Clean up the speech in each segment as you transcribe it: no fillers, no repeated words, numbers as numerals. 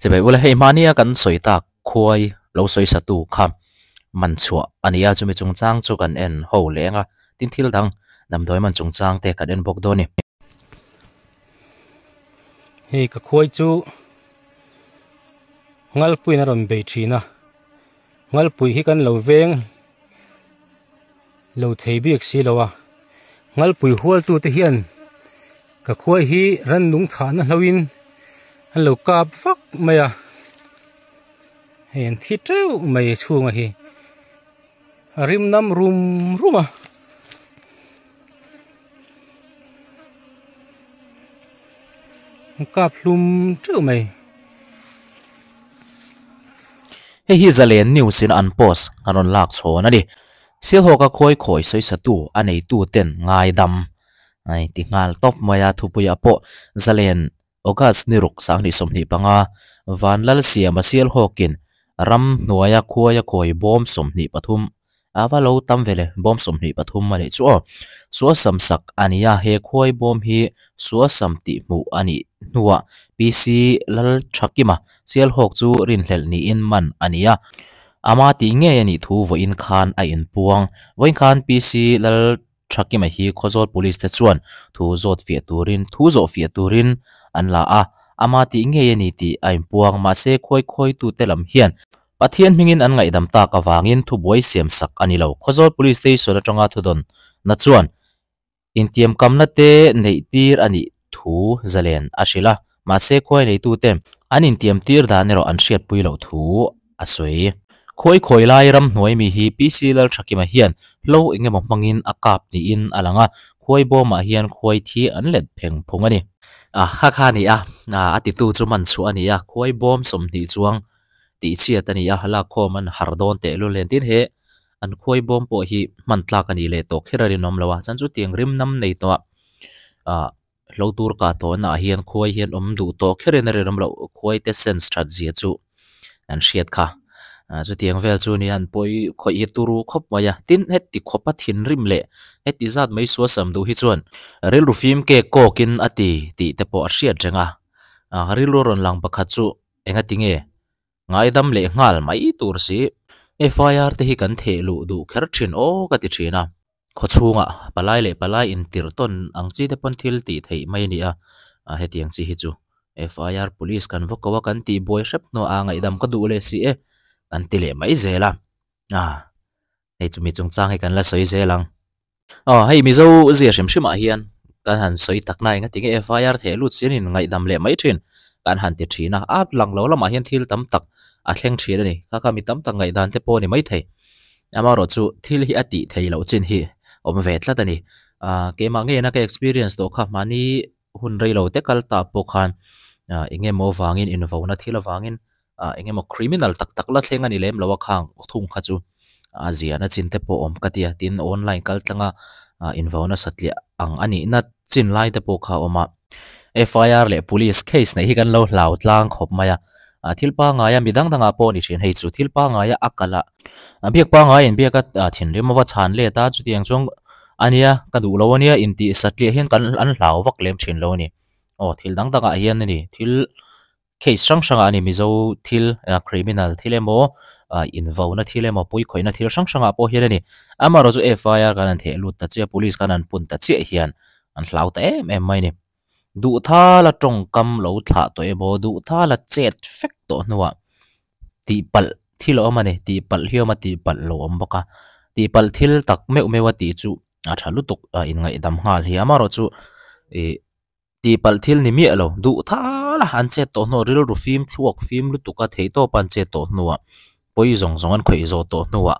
Chibai ula hei mahnia kan sawi tak khuai lo sawi satu kha man chhuah a ni a, chumi chungchang chu kan en ho leng a, tin thil dang damdawi man chungchang te kan en bawk dawn a ni. Hei ka khuai chu Ngalpuiin a rawn bei thin a, Ngalpui hi kan lo veng lo thei bik si lo a, Ngalpui hualtute hian ka khuai hi rannung thahna hloin an lo kap vak mai a, hei an thi teuh mai chhunga hi a rim nam rum rum a. An kap hlum teuh mai. Hei hi Zalen News in an post a rawn lak chhawn a ni. Sialhawka khawi khawi sawisatu a neitu ten ngaidam ai ti nghal tawp mai a thupuiah pawh Zalen August ni ruk 2025 Vanlalsiama Sialhawkin ram hnuaia khuaia khawi bawm 23 a va lo tam ve le bawm 23 a nih chu aw. Suasam sak a ni a, he khuai bawm hi suasam tih hmuh a nih hnuah PC Lalthakima Sialhawk chu rinhlelh niin man a ni a, ama tih ngei a nih thu vawiin khan a inpuang. Vawiin khan PC Lalthakima hi Khawzawl Police te chuan thu zawt fiah turin thu zawh fiah turin an la a, ama tih ngei a ni tih a inpuang. Mahse khuai khawitute lam hian Pathian hmingin an ngaihdam tak avangin thubuai siam sak a ni lo. Khawzawl Police Station atanga thudawn na chuan intiamkamna te neih tir a nih thu zalen a hrilh a, mahse khuai neitute an intiam tir dan erawh an hriatpui loh thu a sawi. Khuai khawi lai ramhnuai mi hi PC Lalthakima hian hlo eng emaw hmangin a kap niin a lang a, khuai bawmah hian khuai thi an let pheng phung a ni. A kha kha a ni a, a titu chu man chhuah a ni a, khuai bawm 20 chuang tih chhiat a ni a, lakkhawm an har dawn teh lul nen tin he an khuai bawm pawh hi hman tlak a nih leh tawh kher a rinawm lo a, chuan chu tiang rim nam nei tawh a ah hlo tur kah tawh naah hian khuai hian awm duh tawh kher in a rinawm loh khuai te sense that zia chu an hriat kha ah chutiang vel chu nia an pawi khawih hi turu khawp mai a, tin heti khawpa thinrim leh heti zat mai suasam duh hi chuan rilru fim kek kawk in a ti tih te pawh a hriat reng a, ah rilru a rawn lang pakhat chu. Engati nge? Ngaidam leh nghal mai tur si. FIR te hi kan theh luh duh kher thin aw ka ti thin a. Khawchhungah palai leh palai intirh tawn ang chi te pawn thil tih theih mai a ni a, hetiang chi hi chu FIR police kan va ko a kan tih buai hrep hnuah a ngaihdam ka duh leh si e kan ti leh mai zel a. Hei chumi chungchang hi kan la sawi zel ang. Aw hei Mizo zia hrim hrim ah hian kan han sawi tak na eng atinge FIR theh lut sin in ngaihdam leh mai thin kan han ti thin a, a lang lo lamah hian thil tam tak a thleng thin a ni. Kha kha mi tam tak ngaihdan te pawh a ni mai thei. Amaherawhchu thil hi a tih theih loh chin hi awm ve tlat a ni. Ah keimah ngeiin a ka experience tawh kha mahni hun rei lo te kal ta pawh khan ah eng emaw vangin invauna thil avangin ah eng emaw criminal tak tak la thleng a ni lem lo a khang thung kha chu a ziahna chin te pawh awm ka ti a tin online kal tlanga ah invauna satliah ang a nihna chin lai te pawh kha a awm a F_I_R leh police case neih hi kan lo hlau tlang khawp mai a ah thil pangaia mi dang dangah pawh a ni thin hei chu thil pangaia a kalh a a biak pangai in biak a thinrim a va chhan let a chutiang chuan a nia ka duh lo a nia intih satliah hian kan an hlau vak lem thin lo a ni aw thil dang dangah hian a ni thil Case hrang hrangah a ni Mizo thil criminal thil emaw invauna thil emaw puikhawihna thil hrang hrangah pawh hian a ni. Amaherawh chu FIR kan han theh lut ta chiah police kan han pun ta chiah hian an hlau ta em em mai a ni. Duhthala tawngkam lo thlah tawh emaw duhthala chet fek tawh hnuah tihpalh thil a awm a ni. Tihpalh hi a awm a tihpalh lo awm bawk a. Tihpalh thil tak meuh meuh a tih chu a tha lutuk a inngaihdam nghal hi. Amaherawh chu ih. Tihpalh thil ni miah lo, duh thal a, an chet tawh hnuah rilru fim thluak fim lutuk a theihtawp a an chet tawh hnuah pawi zawng zawng an khawih zawh tawh hnuah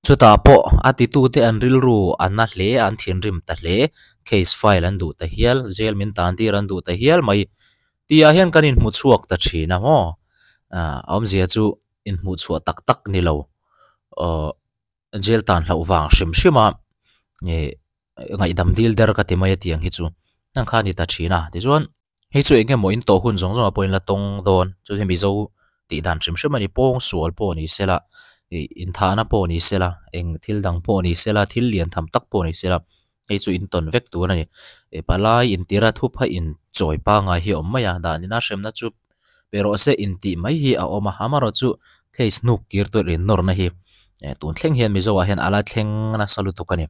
chutah pawh a titute an rilru a na hle a, an thinrim ta hle, case file an duh ta hial, jail min tan tir an duh ta hial mai tihah hian kan inhmu chhuak ta thin a maw, a awmzia chu inhmuh chhuah tak tak ni lo aw. Jail tan hlauh vang hrim hrim a ih ngaihdam dil der ka ti mai a tiang hi chu heng kha a ni ta thin a tichuan hei chu eng emaw in tawh hun zawng zawng ah pawh in la tawng dawn chu hi mizo tih dan hrim hrim a ni pawng sual pawh ni se la ih inthahna pawh ni se la eng thil dang pawh ni se la thil lian tham tak pawh ni se la hei chu in tawn vek tur a ni ih palai intira thupha in chawi pangai hi a awm mai a dan ina hremna chu. Pe rawh se intih mai hi a awm a, amaherawhchu case hnuk kir tawih in nawrna hi tun thleng hian Mizo ah hian a la thleng nasa lutuk a ni.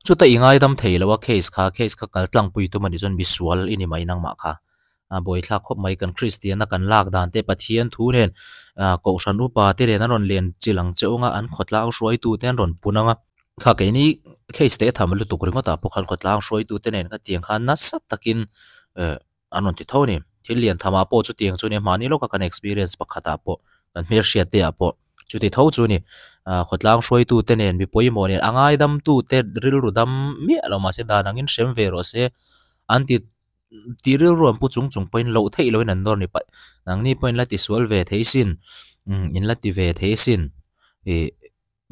Chuta i ngaidam thei lo a case kha, case kha kal tlangpui tum a nih chuan misual i ni mai nangmah kha. A buaithlak khawp mai kan Kristianna kan lak dan te Pathian thu nen Kohhran upa te nen an rawn len chilh ang che ung a, an khawtlang hruaitu te an rawn pun ang a. Kha keini case te tham lutuk ringawt ah pawh khan khawtlang hruaitu te nen khatiang khan nasa takin an rawn ti tho a ni. Thil lian thamah pawh chutiang chu a ni a, mahni lawka kan experience pakhatah pawh kan hmelhriat te ah pawh chuti tho chu a ni. Khawtlang hruaitu te nen mi pawimawh nen a ngaidamtu te rilru dam miah lo mahse dan angin hrem ve rawh se an ti ti rilru an pu chung chung pawhin loh theih loin an nawr ni paih. Nangni pawhin la tisual ve thei sin, in la ti ve thei sin ih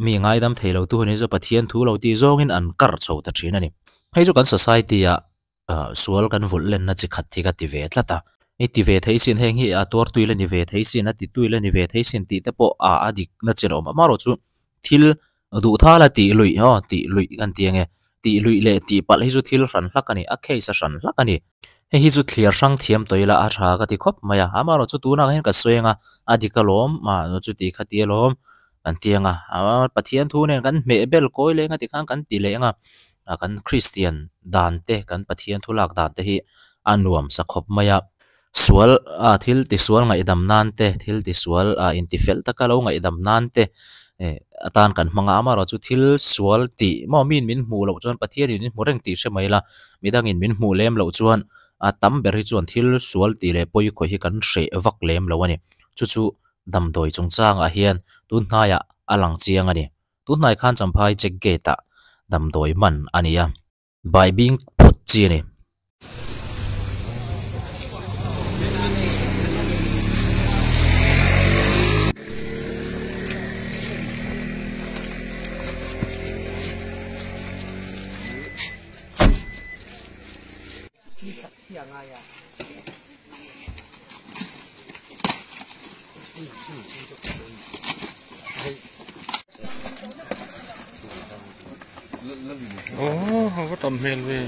Mi ngaidam thei lo tu hi chu Pathian thu lo tih zawngin an kar chho ta thin a ni. Hei chu kan society ah sual kan vulh lenna chi khat hi ka ti ve tlat a. I ti ve thei sin heng hi a tuar tui la ni ve thei sin, a ti tui la ni ve thei sin tih te pawh a a dik na chin a awm a. Amaherawh chu thil duh thal a tih luih aw tih luih kan ti ange. Tih luih leh tih palh hi chu thil hran hlak a ni, a case a hran hlak a ni. Hei hi chu thliar hrang thiam tawh ila a tha ka ti khawp mai a, amaherawh chu tunah hian ka sawi anga a dik alawm chuti kha ti alawm kan ti anga Pathian thu nen kan hmeh bel kawi leh anga tikhan kan ti leh anga kan Kristian dan te kan Pathian thu lak dan te hi a nuam sa khawp mai a, sual thil tisual ngaihdam nan te thil tisual intifel taka lo ngaihdam nan te atan kan hmang a, amaherawh chu thil sual tih maw miin min hmuh loh chuan Pathianin min hmu reng tih hre mai ila midangin min hmuh lem loh chuan a tam ber hi chuan thil sual tih leh pawi khawih hi kan hreh vak lem lo a ni. Chu chu damdawi chungchangah hian tun hnaiah a lang chiang a ni. Tun hnai khan Champhai check gate ah damdawi man a ni a, bai bing phawt chi a ni. Aw a va tam hmel ve.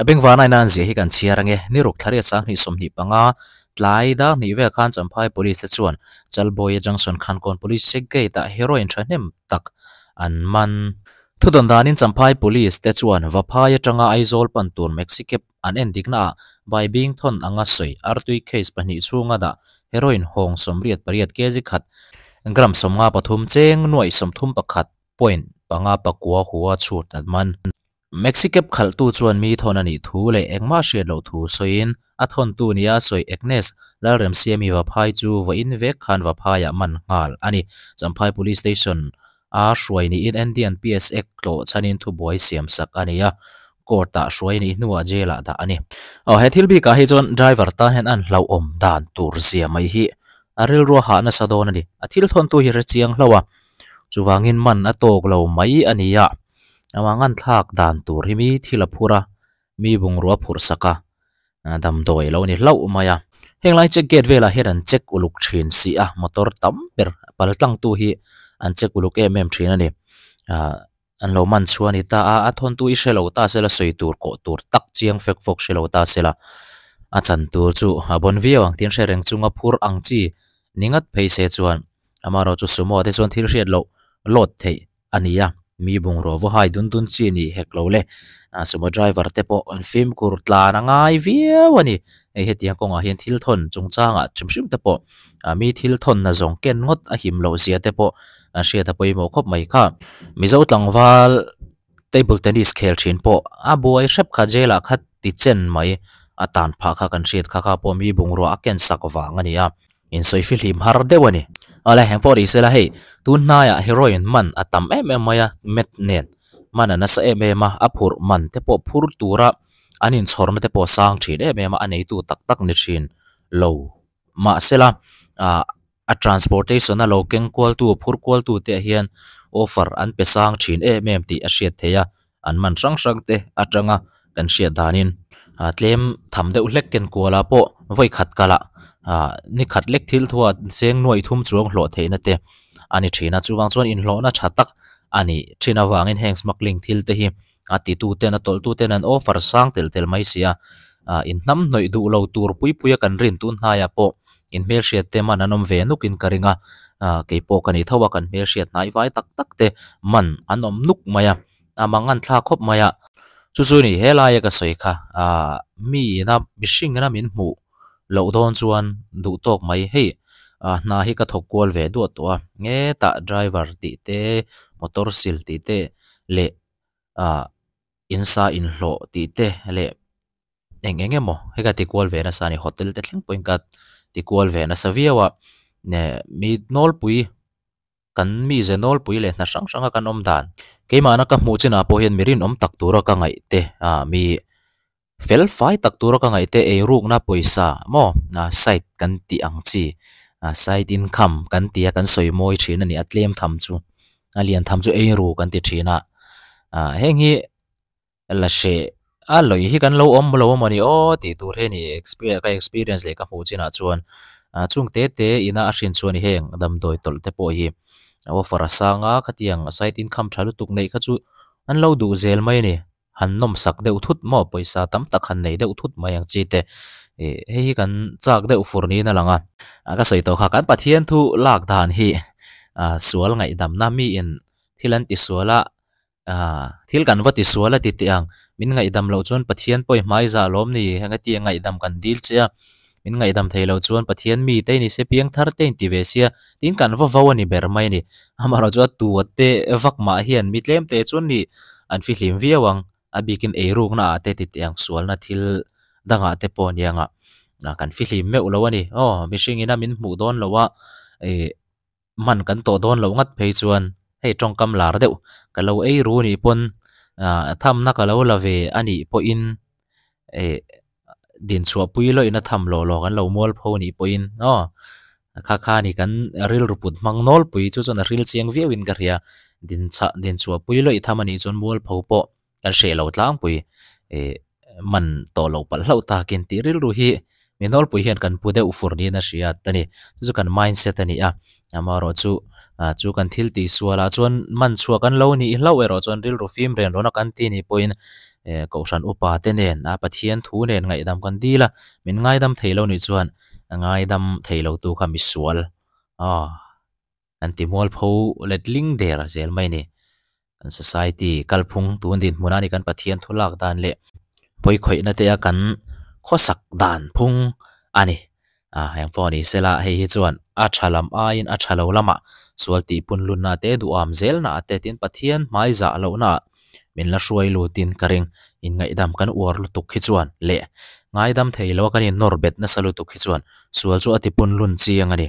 Bengvana in a an ziah hi kan chhiar ange. Ni ruk thla riat 25 25 tlai dar hnih vel khan Champhai Police te chuan Chalbawia Junction Khankawn Police Check Gate ah heroin thahnem tak an man. Thudawn danin Champhai Police te chuan Vaphai atanga Aizawl pan tur Maxi Cab an en diknaah Bai Bing thawn anga sawi artui case pahnih chhunga dah heroin hawng 88 kg khat Gram 53 cheng nuai 31 point panga pakua hua chhut an man. Maxi cab khalhtu chuan mi thawn a nih thu leh engmah hriat loh thu sawiin a thawntu nia sawi Agnes Lalremsiami Vaphai chu vawiin vek khan Vaphaiah man nghal a ni. Champhai Police Station a hruai niin Andy-a'n PS Act tlawh chhanin thubuai siam sak a ni a, court-ah hruai nih hnuah jail-ah dah a ni. Aw he thil bikah hi chuan driver tan hian an hlauhawm dan tur zia mai hi a rilru a hah nasa dawn a ni. A thil thawntu hi hre chiang hlauh a, chuvangin man a tawk lo mai a ni a, amah nganthlak dan tur hi mi thil a phur a, mi bungrua phurh sak a, damdawi a lo ni hlauh mai a. Heng lai check gate velah hian an check uluk thin si a, motor tam ber pal tlangtu hi an check uluk em em thin a ni. Ahh an lo man chhuah a ni ta a, a thawntu i hre lo ta sela sawi tur kawh tur tak chiang fek fawk hre lo ta sela a chan tur chu a bawn viau ang tin hre reng chunga phur ang chi ni ngat phei se chuan amaherawh chu sumo te chuan thil hriat loh lawt theih a ni a, mi bungraw vaw hai dun dun chi ni hek lo le. Sumo driver te pawh an fimkhur tlan a ngai viau a ni. Hei hetiang kawngah hian thil thawn chungchangah hrim hrim te pawh mi thil thawnna zawng ken ngawt a him loh zia te pawh an hriat a pawimawh khawp mai kha. Mizo tlangval table tennis khel thin pawh a buai hrep kha jail ah kha ti chen mai a tan phah kha kan hriat kha kha pawh mi bungrua a ken sak vang a ni a. Insawi fihlim har deuh a ni. Awle heng pawh ri sela hei, tun hnaiah heroin man a tam em em mai a, meth nen man a nasa em em a, a phurh man te pawh phur tura an inchhawrna te pawh a sang thin em em a, a neitu tak tak ni thin lo. Mahsela ah a transportation a lo keng kualtu phur kualtu te ah hian offer an pe sang thin em em tih a hriat theih a, an man hrang hrang te atanga kan hriat danin ah tlem tham deuh hlek ken kuala pawh vawi khat kalah ah ni khat lek thil thuah cheng nuaih thum chuang hlawh theihna te a ni thin a chuvang chuan inhlawhna tha tak a nih thin avangin heng smuggling thil te hi a titu ten a tawlh tu ten an offer sang tel tel mai si a ah inhnam hnawih duh lo tur pui pui a kan rin tun hnaiah pawh in hmelhriat te man an awm ve nuk in ka ring a ah kei pawh ka ni tho a kan hmelhriat hnai vai tak tak te man an awm nuk mai a a mang an thlak khawp mai a chu chu ni helai a ka sawi kha ah mi ina mihring ina min hmuh loh dawn chuan duh tawk mai hei ah hna hi ka thawk kual ve duah tawh a hetah driver tih te motor sil tih te leh ah insa inhlawh tih te leh. eng eng emaw hei ka ti kual ve nasa a ni hotel te thleng pawhin ka ti kual ve nasa viau a eh mi nawlpui kan mize nawlpui leh hna hrang hrang a kan awm dan keimahna ka hmuh chinah pawh hian mi rinawm tak tura ka ngaih te ah mi fel fai tak tura ka ngaih te eirukna pawisa maw ah side kan tih ang chi ah side income kan tih a kan sawi mawi thin a ni a tlem tham chu a lian tham chu eiru kan ti thin a ah heng hi. La hreh a lawih hi kan lo awm lo a mawni aw tih tur hi a ni ka experience leh ka hmuh chinah chuan ah chung te te ina a hrin chuan heng damdawi tawlh te pawh hi a offer a sang a khatiang side income tha lutuk neih kha chu an lo duh zel mai a ni han nawm sak deuh thut maw pawisa tam tak han nei deuh thut mai ang chi te ih hei hi kan chak deuh fur niin a lang a ka sawi tawh kha kan Pathian thu lak dan hi ah sual ngaihdamna miin thil an ti sual a. Aaa, thil kan va ti sual a ti teh ang, min ngaihdam loh chuan Pathian pawi hmai zah lawm ni, hengati a ngaihdam kan dil che a, min ngaihdam thei loh chuan Pathian mi te ni se piang thar te in ti ve sia, tin kan va vo a ni ber mai a ni. Amaherawh chu a tu a te vak mah hian mi tlem te chuan ni an fihlim viau ang, a bikin eirukna ah te ti teh ang sualna thil dangah te pawh aniang a, kan fihlim meuh lo a ni. Aw, mihring ina min hmuh dawn lo a, ih. Man kan tawh dawn loh ngat phei chuan hei tawngkam lar deuh ka lo ei ru nih pawn ah thamna ka lo la ve a nih pawhin eh dinchhuah pui lawih na tham lawh lawh kan lo mual pho nih pawhin aw kha kha ni kan rilru put hmang nawlpui chu chuan a hril chiang viau in ka hria dinchah dinchhuah pui lawih tham a nih chuan mual pho pawh. Kan hreh lo tlangpui ih man tawh loh palh hlauh takin tih rilru hi mi nawlpui hian kan pu deuh fur niin a hriat a ni. Chu chu kan mindset a ni a, amaherawh chu ah chu kan thil tih sualah chuan man chhuah kan lo nih hlauh erawh chuan rilru fim ren rawn a kan ti nih pawhin eh kohhran upa te nen a Pathian thu nen ngaihdam kan dil a, min ngaidam thei lo nih chuan ngaidam thei lo tu kha misual aw. An ti mualpho letling der zel mai a ni. Kan society kalphung tun dinhmun a ni kan Pathian thu lak dan leh pawikhawihna te a kan khawsak dan phung a ni. A heng pawh ni sela hei hi chuan a tha lam aiin a tha lo lamah sual tih pun lunna te duham zelna te tin Pathian hmai zah lohna min la hruai lutin ka ring. Inngaihdam kan uar lutuk hi chuan leh ngaidam thei lo a kan innawr bet nasa lutuk hi chuan sual chu a ti pun lun chiang a ni.